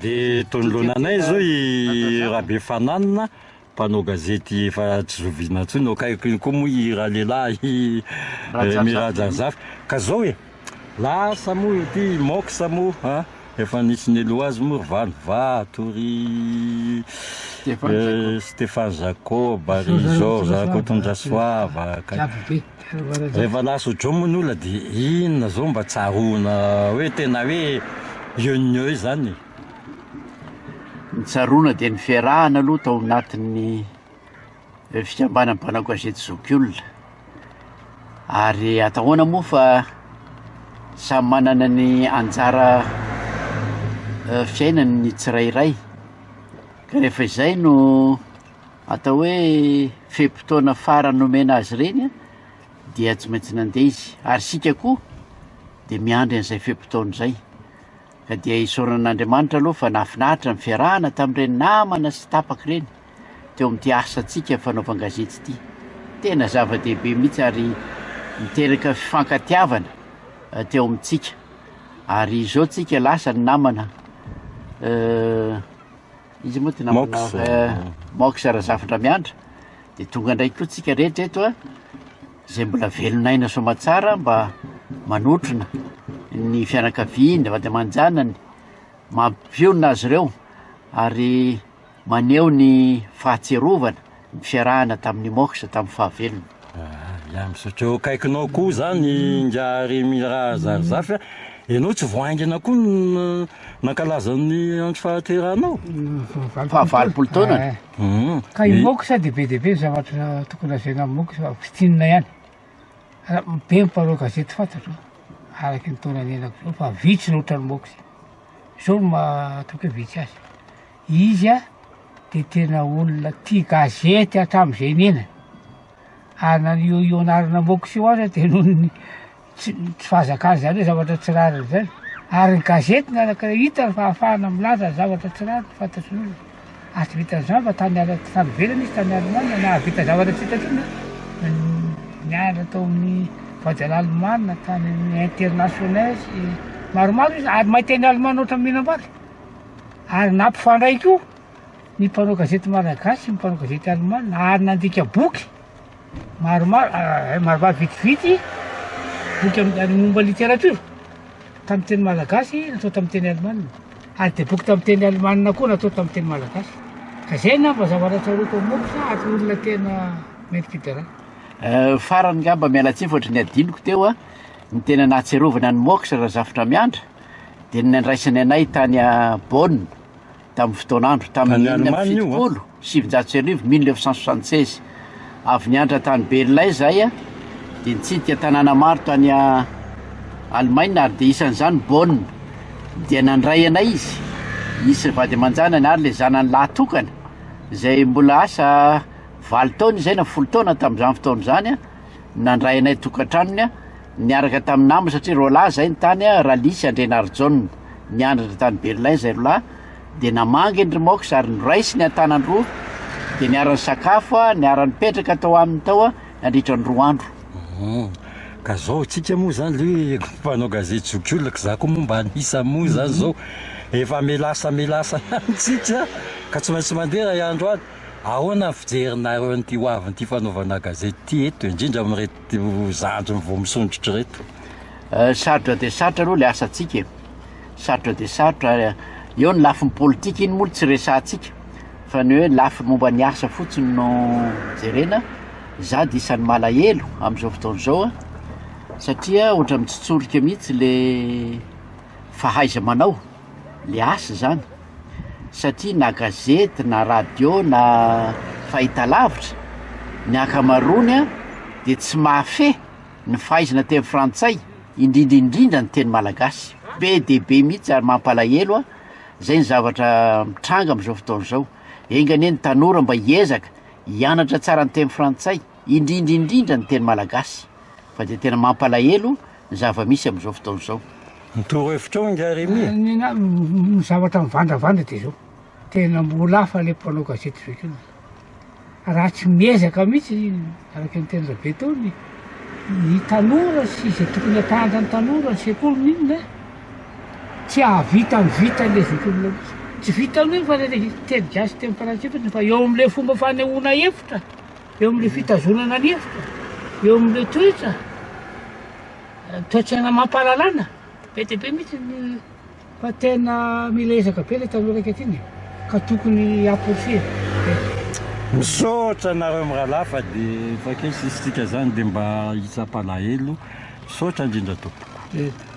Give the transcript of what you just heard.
De tonoloana anay zao i Rabefananina, mpanao gazety efa tsy zoviana intsony, eo akaikiny koa moa i Ralehilahy Remy Rahajarizafy. Ka zao e, lasa moa ity Mox moa a, efa nisy nialoha azy moa ry Vanivato, ry Stéphane Jacob, ry Georges Rakotondrasoava, ka rehefa lasa ohatr'izao moa ny olona dia inona zao mba tsaroana hoe tena hoe eo no eo izany e? Ny tsaroana dia ny fiarahana aloha tao anatin'ny fikambanan'ny mpanao gazety zokiolona. Ary atahoana moa fa samy manana ny anjara fiainany ny tsirairay. Ka rehefa izay no atao hoe fe-potoana farany nomena azy ireny dia tsy maintsy nandeha izy. Ary isika koa dia miandry an'izay fe-potoana izay. Ka dia isaorana an'Andriamanitra aloha fa nahafinaritra ny fiarahana tamin'ireny namana sy tapaka ireny teo amin'ity asantsika fanaovan-gazety ity. Tena zava-dehibe mihitsy ary niteraka fifankatiavana teo amintsika. Ary izao tsika lasa ny namana izy moa ty namana Mox Razafindramiandra dia tonga indray koa tsika rehetra eto a. izay mbola velon'aina soamatsara mba manotrona ny fianakaviany, vady aman-janany, mampionona azy ireo ary maneho ny fahatsiarovana ny fiarahana tamin'ny Mox tamin'ny fahavelony. Ya, misaotra eo akaikinao koa zany ingahy Remy Rahazarizafy a! Ianao tsy vao haingana koa no nankalaza ny andro fahaterahanao? Faha-valopolo taonany. Ka i Mox dia be dia be ny zavatra tokony lazaina amin'i Mox fa fintinina ihany. Be ny mpanao gazety fantatro araky ny taona niainako izao fa vitsy ny ohatran'i Mox. Izao no maha ataoko hoe vitsy azy. Izy a dia tena olona tia gazety hatramin'izay niainany. Ary na io io anarana Mox io aza dia noho ny Tsy tsy fahazakana izany hoe zavatra tsy rariny izany. Ary ny gazety ny araka hita ny fahafahana milaza ny zavatra tsy rariny fantatry ny olona. Ary tsy vitan'izany fa tany ala tany ivelany izy tany Allemagne nahavita zavatra tsy hita intsony an. Nianatra tao amin'ny voie de l'Allemagne, tany amin'ny international sy maromaro izy ary mahay teny allemand ohatran'ny mihinam-bary. Ary nampifandray koa ny mpanao gazety malagasy sy ny mpanao gazety allemand ary nandika boky. Maromaro, maromaro vitsivitsy boky amin'ny momba literatiora tamin'ny teny malagasy natao tamin'ny teny alemana ary dia boky tamin'ny teny alemana koa natao tamin'ny teny malagasy. Ka zay angamba zavatra tsaroako amin'i Mox ary olona tena mendri-piderana. Farany ngamba miala tsiny fa ohatran'ny adinoko teo a, ny tena nahatsiarovana an'i Mox Razafindramiandra dia ny nandraisany anay tany Bonn tamin'ny fotoan'andro, tamin'ny Tany Allemagne io an? 1971, 1976. Avy nianatra tany Berlin izahay dia nitsidika tanàna maro tany Allemagne ary dia isan'izany Bonn. Dia nandray anay izy, izy sy ny vady aman-janany ary ilay zanany lahy tokana izay mbola asa valo taona izay na folo taona tamin'izany fotoana izany, nandray anay tokantranony niaraka tamin'ny namany satria roalahy izay ny tany, Ralisy Andrianarijaona. Nianatra tany Berlin izay roalahy dia namangy an-dry Mox ary noraisiny an-tanan-droa dia niara-nisakafo, niara-nipetraka tao aminy tao nandritra ny roa andro. Ka zao tsika moa zany le mpanao gazety zokiolona ka za koa moa mba anisany moa zany zao efa melasa melasa ihany tsika ka tsy maintsy mandeha ray andro any. Ahoana ny fijerinareo an'ity ho avin'ity fanaovana gazety ity eto indrindra amin'ireto zandriny vao misondrotra ireto? Sarotra dia sarotra aloha ilay asantsika e. Sarotra dia sarotra ary eo ny lafiny politika iny moa tsy resahantsika fa ny hoe lafiny momba ny asa fotsiny no jerena. Za dia isan'ny malahelo amin'izao fotoana izao a, satria ohatran'ny mitsotsorika mihitsy le fahaiza-manao, le asa zany satria na gazety na radio na fahitalavitra ny ankamaroany a dia tsy mahafehy ny fahaizana teny frantsay indrindra indrindra ny teny malagasy be dia be mihitsy ary mampalahelo a zay ny zavatra mitranga am'izao fotoana izao enga anie ny tanora mba hiezaka hianatra tsara ny teny frantsay indrindra indrindra ny teny malagasy fa dia tena mampalahelo ny zava-misy amin'izao fotoana izao. Ny torohevitrao ingahy Rémi e? Ny na- ny zavatra mivandravandra dia izao, tena mbola hafa ilay mpanao gazety zokiolona. Raha tsy miezaka mihitsy, araka ny tenin-dRabe teo, ny ny tanora sy izay tokony hampahanja ny tanora, ny sekoly, ny inona, tsy hahavita ny vitan'ilay zokiolona mihitsy. Tsy vitan'ny hoe fa teny gasy teny frantsay fotsiny fa eo amin'ilay fomba fanehoana hevitra, eo amin'ilay fitazonana ny hevitra, eo amin'ilay toetra, toe-tsaina amam-pahalalana, be dia be mihitsy ny fa tena mila ezaka be ilay tanora ankehitriny e, ka tokony hamporisihina be. Misaotra anareo mirahalahy fa dia efa kely sisa tsika zany dia mba hitsa-palahelo, misaotra indrindra tompoko.